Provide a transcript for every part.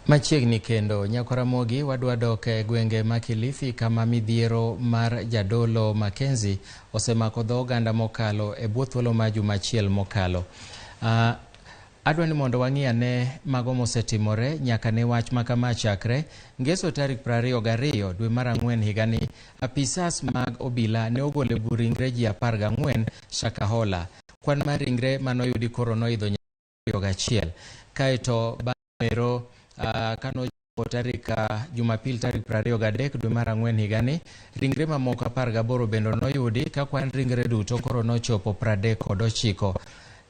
Machiegni kendo Nyakwaramogi wadwa dok e gwenge ma Kilifi kama midhiero mar jadolo Mackenzie osemako dho oganda mokalo e bwo thuolo ma juma achiel mokalo. Adwa ni mondo wang'i ane mago mosetimore nyaka ne wach ma kama chakre ngeso tarik 22 dwe mar ang'wen higani. Apisas mag obila ne ogolo e bur ringre ji 14 Shakahola. Kwan mar ringre manoyudi koro noidho 21. Kaeto bang'ero kanochopo tarik Jumapil tarik 23 dwe mar ang'wen higani, ringre mamoko 18 bende noyudi ka kwan ringre duto koro nochopo 39.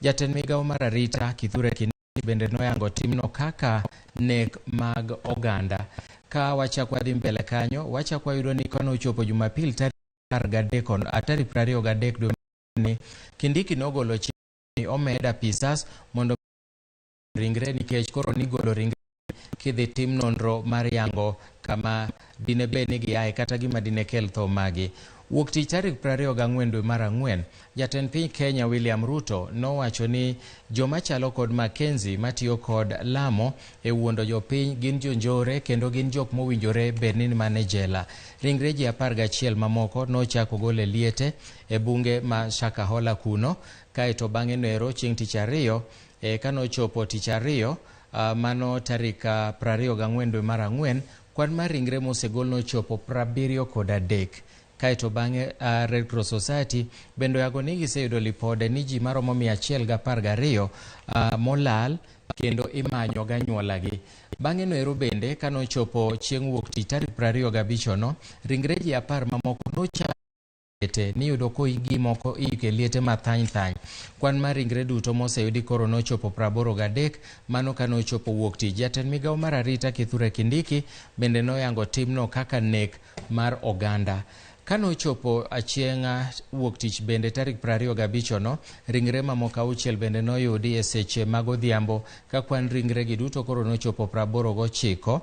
Jatend migawo mar arita Kithure Kindiki bende noyango timno kaka nek mag oganda. Ka wachak wadhi mbele kanyo, wachak wayudo ni kanochopo Jumapil tarik 13, tarik 23 dwe ni Kindiki nogolo chik ni omed apisas mondo ringre nikech koro nigolo ringre kidhi tim nonro mar yango kama dine bed ni giaye kata gima dine kel tho magi. Wuok tich tarik 24 dwe mar ang'wen, jatend piny Kenya William Ruto nowacho ni joma chalo kod Mackenzie matiyo kod lamo e wuondo jopiny gin jonjore kendo gin jok mowinjore bed ni mana e jela. Ringre ji 11 mamoko nochako gol e liete e bunge ma Shakahola kuno, kaeto bang'e noero chieng' tich ariyo kanochopo tich ariyo mano tarik 24 dwe mar ang'wen, kwan mar ringre mosegol nochopo 73. Kaeto bang'e Red Cross Society bende oyago ni giseyudo lipode ni ji maromo 112 molal kendo imanyo ganyuolagi. Bang'e noero bende kanochopo chieng' wuok tich tarik 25 no, ringre ji 10 mamoko nochak liete niyudo koigi moko iiko e liete mathany thany. Kwan mar ringre duto moseyudi koro nochopo 83 mano kanochopo wuok tich. Jatend migawo mar arita Kithure Kindiki bende noyango timno kaka nek mar oganda. Kanochopo chieng' wuok tich bende tarik 25 no, ringre mamoko 6 bende noyudi e seche mag odhiambo ka kwan ringre gi duto koro nochopo 89.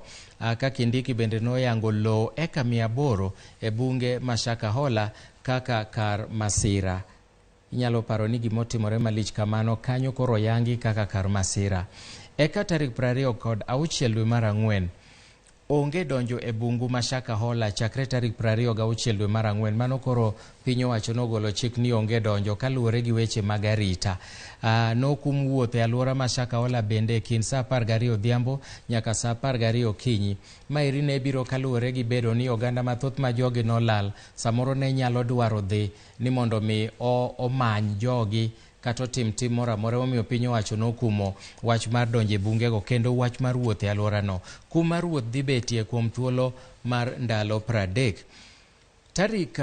Ka Kindiki bende noyango lowo eka 800 e bunge ma Shakahola kaka kar masira. Inyalo paro ni gimotimore malich kamano kanyo koro oyangi kaka kar masira. Eka tarik 26 dwe mar ang'wen, onge donjo e bungu ma Shakahola chakre tarik 26 dwe mar ang'wen. Mano koro piny owacho nogolo chik ni onge donjo kaluwore gi weche mag arita. Nokum wuoth e alwora ma Shakahola bende e kind saa 12 odhiambo nyaka saa 12 okinyi. Maeri ne biro kaluwore gi bedo ni oganda mathoth ma jogi nolal samoro ne nyalo dwaro dhi ni mondo mi omany jogi kata otim tim moro amora, emomiyo piny owacho nokumo wach mar donjo e bungego kendo wach mar wuoth e alworano. Kum mar wuoth dhi betie kuom thuolo mar ndalo 30. Tarik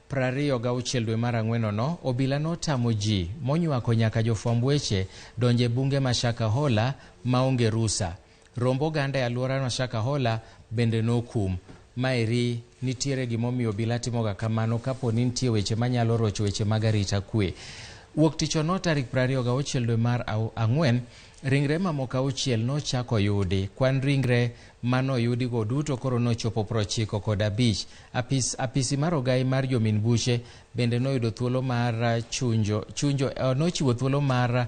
26 dwe mar ang'wen ono, obila notamo ji monywako nyaka jofwamb weche donjo e bunge ma Shakahola maonge rusa. Romb oganda e alwora ma Shakahola bende nokum. Maeri nitiere gimomiyo obila timoga kamano kapo ni nitie weche manyalo rocho weche mag arita kwe. Wuok tich ono tarik 26 dwe mar ang'wen, ringre mamoko 6 nochako yudi. Kwan ringre manoyudigo duto koro nochopo 95. Apisi mar ogai mar jomin buche bende noyudo thuolo mar chunjo, chunjo, nochiwo thuolo mar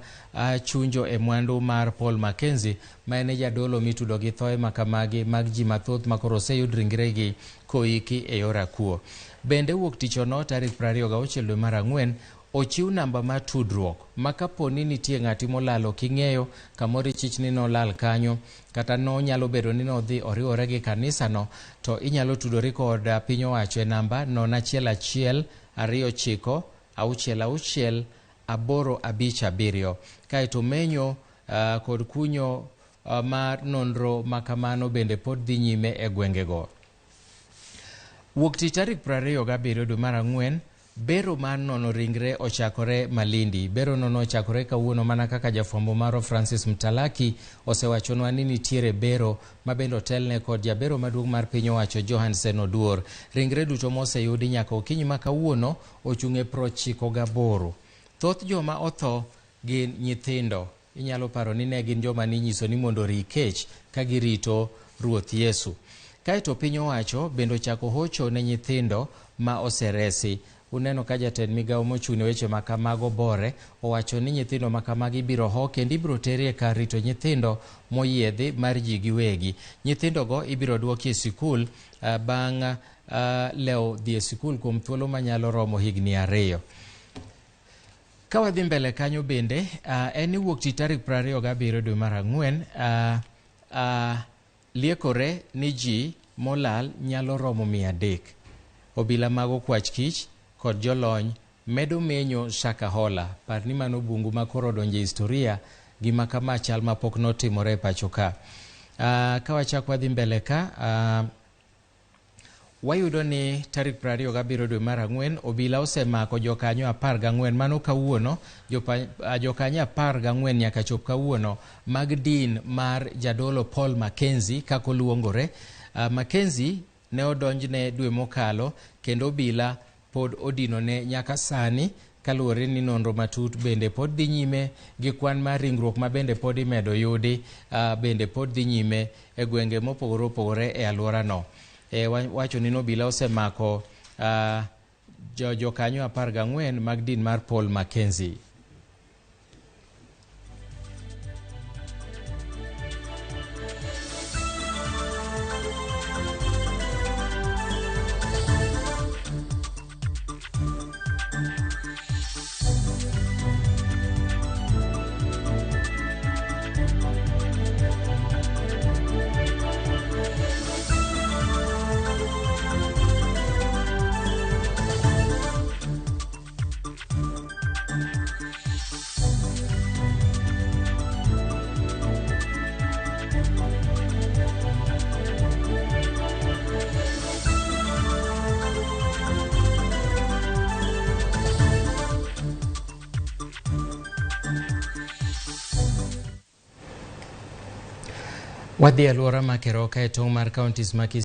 chunjo e mwandu mar Paul Mackenzie ma en e jadolo mitudo gi thoe makamagi mag ji mathoth ma koro oseyud ringregi koiki e yor akuo. Bende wuok tich ono tarik 26 dwe mar ang'wen, ochiw namba mar tudruok ma kapo ni nitie ng'ati molalo king'eyo kamoro ichich ni nolal kanyo kata nonyalo bedo ni nodhi oriwore gi kanisano, to inyalo tudori kod piny owacho e namba 0 1 1 2 9 6 6 8 5 7. Kaeto menyo kod kunyo mar nonro makamano bende pod dhi nyime e gwengego. Wuok tich tarik 27 dwe mar ang'wen, bero mar nono ringre ochakore Malindi. Bero no nochakore kawuono mana kaka jafwambo marwa Francis Mtalaki osewachonwa ni nitiere bero ma bende otelne kod jabero maduong' mar piny owacho Johansen Oduor. Ringre duto moseyudi nyaka okinyi ma kawuono ochung' e 98. Thoth joma otho gin nyithindo. Inyalo paro ni ne gin joma ninyiso ni mondo ori kech ka girito Ruoth Yesu. Kaeto piny owacho bende ochako hocho ne nyithindo ma oseresi. Uneno ka jatend migawo mochung' ne weche ma kamago Bore owacho ni nyithindo ma kamagi ibiro ho kendo ibiro teri e kar rito nyithindo moyiedhi mar ji giwegi. Nyithindogo ibiro duoki e sikul bang' lewo dhi e sikul kuom thuolo manyalo romo higni 2. Ka wadhi mbele kanyo bende, en ni wuok tich tarik 27 dwe mar 4, liekore ni ji molal nyalo romo 300. Obila mag okwach kich kod jolony medo menyo Shakahola. Par ni mano bungu ma koro odonjo e historia, gima kama chal ma pok notimore e pacho ka. Ka wachak wadhi mbele ka, wayudo ni tarik 27 dwe mar 4 obila osemako jokanyo 14 mano kawuono jokanyo 14 nyaka chop kawuono mag din mar jadolo Paul Mackenzie kaka oluongore. Mackenzie ne odonjne dwe mokalo kendo obila pod odinone nyaka sani kaluwore ni nonro matut bende pod dhi nyime gi kwan mar ringruok ma bende pod imedo yudi, bende pod dhi nyime e gwenge mopogore opogore e alworano. Wacho ni obila osemako jokanyo 14 mag din mar Paul Mackenzie. Wadhi e alwora ma Keroka e tong' mar counties ma